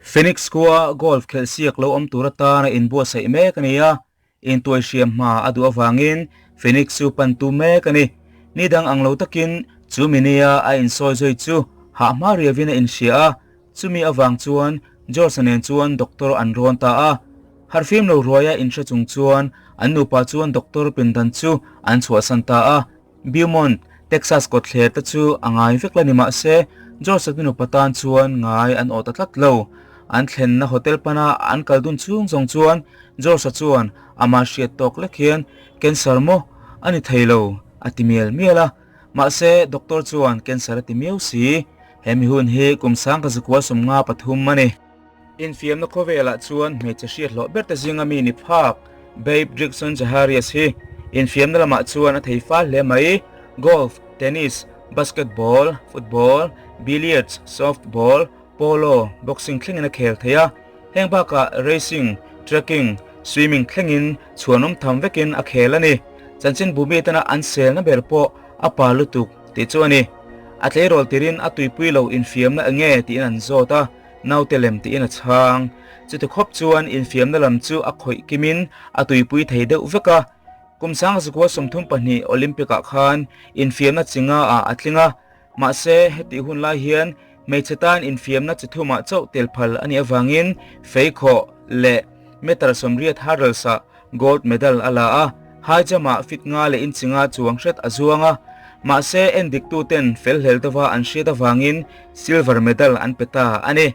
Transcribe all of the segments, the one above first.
Phoenix khua golf khelh siak lo awm tur atana inbuatsaih mek a ni a, intuai hriam hma a duh avangin Phoenix chu pan tu mek a ni. Ni dang ang lo takin chu mi nia a insawi zui chu hah hma riavin a inhria a, chumi avang chuan George-a nen chuan doctor an rawn ta a. Harhfim lo ruaia inhre chung chuan an nupa chuan doctor pindan chu an chhuahsan ta a. Beaumont, Texas kawtthler te chu a ngai vek la ni mah se, George-a te nupa tan chuan ngai an awh ta tlat lo. An thlenna hotel pana an kal dun chhung zawng chuan George-a chuan amah hriat tawk lek hian Cancer maw? A ni thei lo, a ti mial mial a. Mahse, doctor chuan Cancer a ti miau si. He mi hun hi kum sangka zakua 53 a ni. Infiamna khawvelah chuan hmeichhe hriat hlawh ber te zinga mi ni phak Babe Didrikson Zaharias hi infiamna lamah chuan a thei fal hle mai. Golf, tennis, basketball, football, billiards, softball, polo, boxing thlengin a khel thei a. Heng bakah racing, trekking, swimming thlengin chhuanawm tham vekin a khel a ni. Chanchinbu mi tana an selna ber pawh a pa lutuk tih chu a ni. A tleirawl tirin a tuipui lo infiamna enge tiin an zawt a. Naute lem tiin a chhang. Chuti khawp chuan infiamna lam chu a khawih kimin a tuipui thei deuh vek a. Kum sangzakua 32 Olympic-ah khan infiamna chi nga ah a tling a. Mahse, hetih hun lai hian hmeichhe tan infiamna chi thumah chauh tel phal a nih avangin feikhawh leh meter 80 hurdles-ah Gold medal a la a, high jump-ah fit nga leh inchi nga chuang hret a zuang a, mahse endiktuten fel hlel deuha an hriat avangin silver medal an pe ta a ni.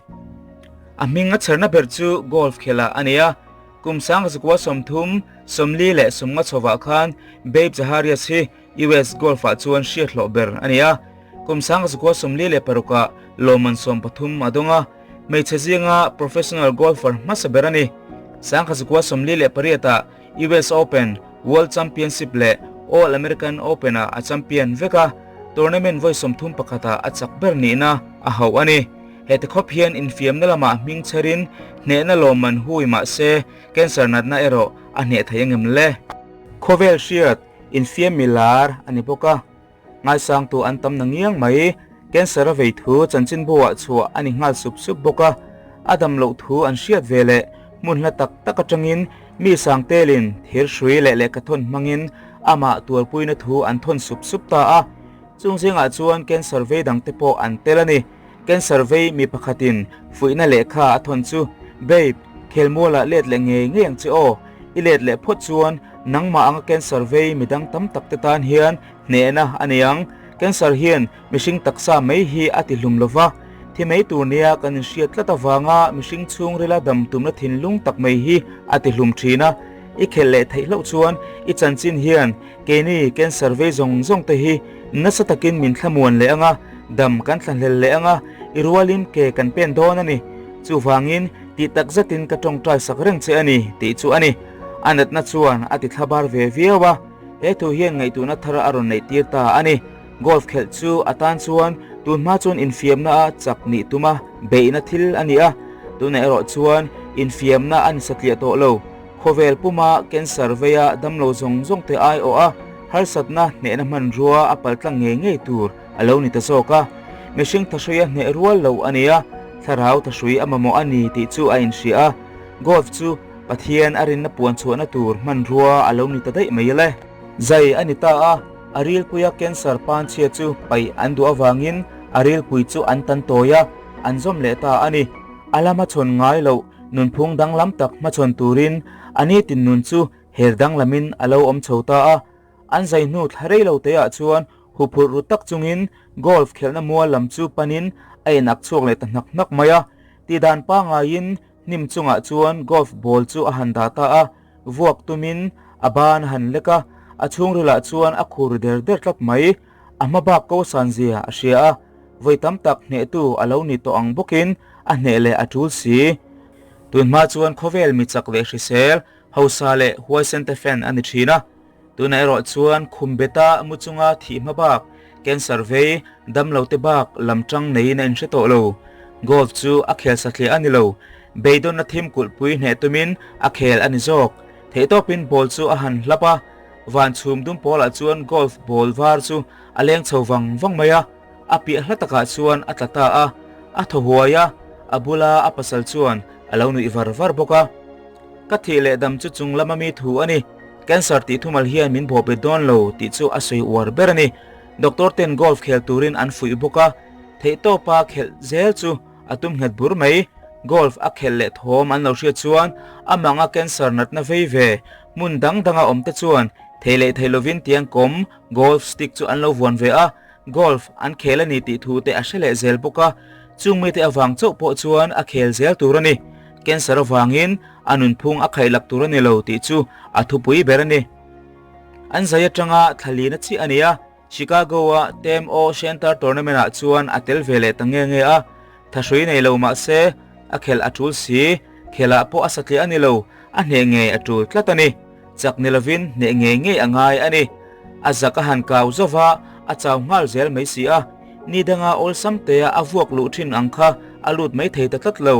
A hming a chherna ber chu golf khelh ah a ni a, kum sangzakua 30, 40 leh 50 chhovah khan Babe Zaharias hi US golf-ah chuan hriat hlawh ber a ni a, kum sangzakua 46 ah lawmman 13 a dawng a, Hmeichhe zinga professional golfer hmasa ber a ni. Sangkha 48 ah US Open, World Championship leh All American Open ah a champion vek a, tournament vawi 31 ah a chak ber nihna a hauh a ni. Heti khawp hian infiamna lamah hming chherin hnehna lawmman hui mah se cancer natna erawh a hneh thei angem le? Khawvel hriat infiam milar a ni bawk a. Ngaisangtu an tam na ngiang mai. Cancer a vei thu chanchinbu ah chhuah a ni nghal sup sup bawk a, a dam loh thu an hriat ve leh hmun hla tak tak atangin mi sang telin thir hrui leh lehkhathawn hmangin amah tuarpuina thu an thawn sup sup ta a. Chung zingah chuan cancer vei dangte pawh an tel a ni. Cancer vei mi pakhatin fuihna lehkha a thawn chu, Babe, khelmualah let leh ngei ngei ang che aw. I let leh phawt chuan nangmah anga cancer vei midang tam tak te tan hian hnehna a nei ang. Cancer hian mihring taksa mai hi a ti hlum lova, thi mai tur nia kan inhriat tlat avanga mihring chhungrila dam tumna thinlung tak mai hi a ti hlum thin a. I khelh leh theih hlauh chuan i chanchin hian keini cancer vei zawng zawng te hi nasa takin min thlamuan leh anga, dam kan thlahlel leh anga, i rualin ke kan pen dawn a ni. Chuvangin tih tak zetin ka tawngtai sak reng che a ni tih chu a ni. A natna chuan a ti thlabar ve viau a. He thu hian ngaihtuahna thar a rawn neih tir ta a ni. Golf khelh chu a tan chuan tunhma chuan infiamna a chak nih tuma beihna thil a ni a, tunah erawh chuan infiamna a ni satliah tawh lo. Khawvel puma cancer veia damlo zawng zawng te aiawh a, harsatna hnehna hmanrua a paltlang ngei ngei tur a lo ni ta zawk a. Mihring thahrui a hneh rual lo a ni a, thlarau thahrui a mamawh a ni tih chu a inhria a. Golf chu Pathian a rinna puan chhuahna tur hmanrua a lo ni ta daih mai le. Zai a ni ta a, a rilpuia cancer panchhia chu paih an duh avangin a rilpui chu an tan tawi a, an zawm leh ta a ni. A la hmachhawn ngai loh nunphung danglam tak hmachhawn turin a nitin nun chu her danglamin a lo awm chho ta a. An zai hnu thla rei lo teah chuan huphurh ru tak chungin golf khelhna mual lam chu panin a inak chhuak leh ta hnak hnak mai a. Tihdan pangaiin Hnim chungah chuan golf ball chu a han dah ta a, vuak tumin a ban a han lek a, a chhungrilah chuan a khur der der tlat mai. A hma bak ko san zia a hria a, vawi tam tak hnehtu a lo ni tawh ang bawkin a hneh leh a tul si. Tunhma chuan khawvel mi chak leh hrisel, hausa leh huaisen te fan a ni thin a. Tunah erawh chuan khum beta mu chunga thih hma bak, cancer vei, damlo te bak lam tang neiin a inhre tawh lo. Golf chu a khel satliah a ni lo, beidawnna thim kulhpui hneh tumin a khel a ni zawk. Theihtawpin ball chu a han hlap a, van chhum dum pawlah chuan golf ball var chu a leng chho vang vang mai a, a piah hla takah chuan a tla ta a, a thaw huai a. A bula a pasal chuan a lo nuih var var bawk a. Ka thih leh dam chu chung lama mi thu a ni. Cancer tih thumal hian min bawhbet dawn lo tih chu a sawi uar ber a ni. Doctor ten golf khel turin an fuih bawk a, theihtawpa khelh zel chu a tum nghet bur mai. Golf a khelh leh thawm an lo hriat chuan a manga cancer natna vei ve hmun dang danga awm te chuan thei leh thei lovin tiang kawm golf stick chu an lo vuan ve a, golf an khel a ni tih thu te a hre leh zel bawk a, chung mite avang chauh pawh chuan a khel zel tur a ni. Cancer avangin a nunphung a khaihlak tur a ni lo tih chu a thupui ber a ni. An zai atanga thlalina chiah a ni a, Chicago-a Tem O Center Tournament-ah chuan a tel ve leh ta nge nge a, thahrui nei lo mah se a khelh a tul si, khelah pawh a satliah a ni lo, a hneh ngei a tul tlat a ni. Chak ni lovin hneh ngei ngei a ngai a ni. A zak a han kau zauh a, a chau nghal zel mai si a, ni danga awlsam tea a vuak luh thin ang kha a lut mai thei ta tlat lo.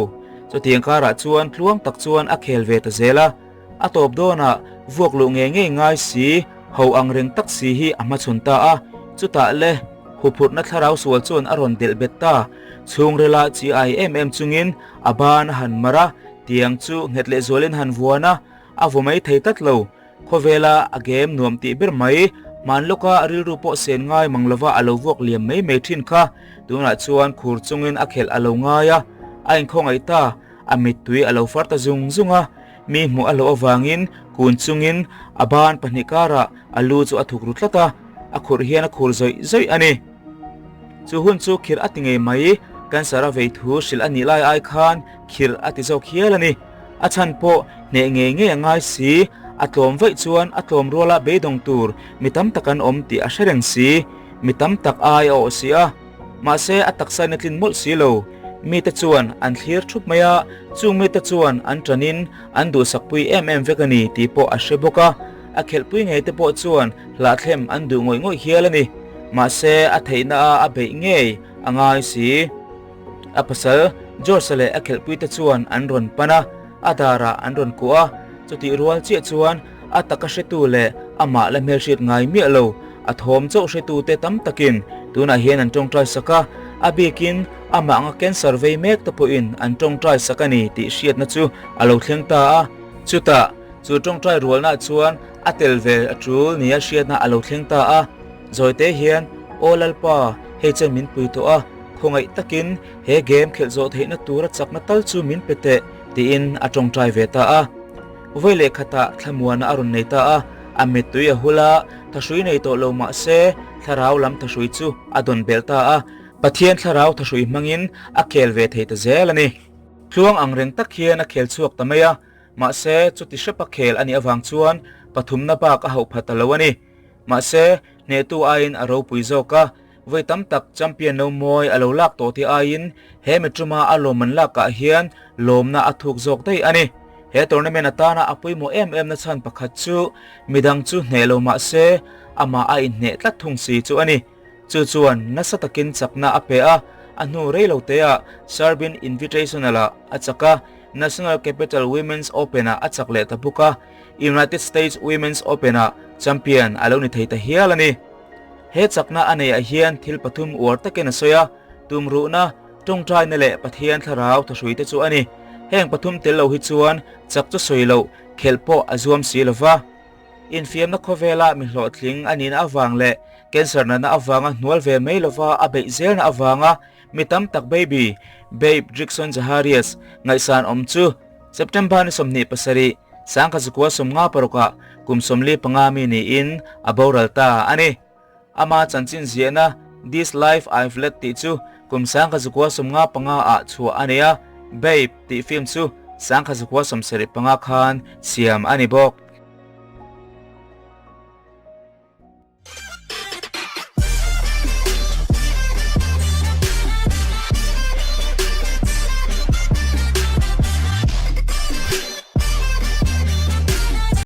Chutiang karah chuan tluang tak chuan a khel ve ta zel a. A tawp dawnah vuak luh ngei ngei ngai si, ho ang reng tak si hi a hmachhawn ta a. Chutah le, huphurhna thlarau sual chuan a rawn delh bet ta. Chhungrila chi ai em em chungin a ban a han mar a, tiang chu nghet lehzualin han vuan a, a vaw mai thei tlat lo. Khawvela a game nuam tih ber mai, hman lawka rilru pawh sen ngai mang lova a lo vuak liam mai mai thin kha tunah chuan khur chungin a khelh a lo ngai a, a inkhawngaih ta, a mittui a lo far ta zung zung a, mi hmuh a hlauh avangin kun chungin a ban pahnih karah a lu chu a thuk ru tlat a, a khurh hian a khur zawih zawih a ni. Chu hun chu khirh a ti ngei mai, cancer a vei thu hrilh a nih lai ai khan khirh a ti zawk hial a ni. A chhan pawh hneh ngei ngei a ngai si, a tlawm vaih chuan a tlawm ruala beidawng tur mi tam tak an awm tih a hre reng si, mi tam tak ai a awh si a. Mahse a taksa in a tlin mawlh si lo. Mite chuan an thlir thup mai a, chung mite chuan an ṭanin an duhsakpui em em vek a ni tih pawh a hre bawk a. A khelhpui ngei te pawh chuan hlahthlem an duh ngawih ngawih hial a ni. Mahse a theihna a a beih ngei a ngai si. A pasal George-a leh a khelhpuite chuan an rawn pan a, a darah an rawn kuah a, chutih rual chiah chuan a taka hretu leh amah la hmelhriat ngai miah lo a thawm chauh hretute tam takin tunah hian an tawngtai sak a, a bikin amah anga cancer vei mek te pawhin an tawngtai sak a ni tih hriatna chu a lo thleng ta a. Chutah, chu tawngtai rualnaah chuan a tel ve a tul nia hriatna a lo thleng ta a. Zawite hian, Aw Lalpa, hei chen min pui tawh a, khawngaih takin he game khelh zawh theihna tura chakna tal chu min pe teh, tiin a tawngtai ve ta a. Vawi leh khatah thlamuana a rawn nei ta a, a mittui a hul a, thahrui nei tawh lo mah se thlarau lam thahrui chu a dawn belh ta a, Pathian thlarau thahrui hmangin a khel ve thei ta zel a ni. Tluang ang reng tak hian a khel chhuak ta mai a, mahse chuti hrepa khel a nih avang chuan pathumna bak a hauh pha ta lo a ni. Mahse, hnehtu aiin a ropui zawk a, vawi tam tak champion lo mawi a lo lak tawh te aiin he mituma a lawmman lakah hian lawmna a thuk zawk daih a ni. He tournament atana a pawimawh em em na chhan pakhat chu midang chu hneh lo mah se amah a inhneh tlat thung si chu a ni. Chu chuan nasa takin chakna a pe a, a hnu rei lo teah Serbian Invitational-ah a chak a, National Capital Women's Open-ah a chak leh ta bawk a. United States Women's Open-ah champion a lo ni thei ta hial a ni. He chakna a neiah hian thil pathum uar takin a sawi a, tumruhna, tawngtaina leh Pathian thlarau thahruite chu a ni. Heng pathum tel lo hi chuan chak chu sawi loh, khelh pawh a zuam si lo va. Infiamna khawvela mi hlawhtling a nihna avang leh cancer natna avanga hnual ve mai lova a beih zelna avanga mi tam tak baby, Babe Drickson Zaharias, ngaihsan awm chu September ni 27, sangkha 1956 ah kum 45 mi niin a boral ta a ni. Ama chanchin ziahna This Life I've Led tih chu kum 1995 ah chhuah a ni a, Babe tih film chu 1975 khan siam a ni bawk.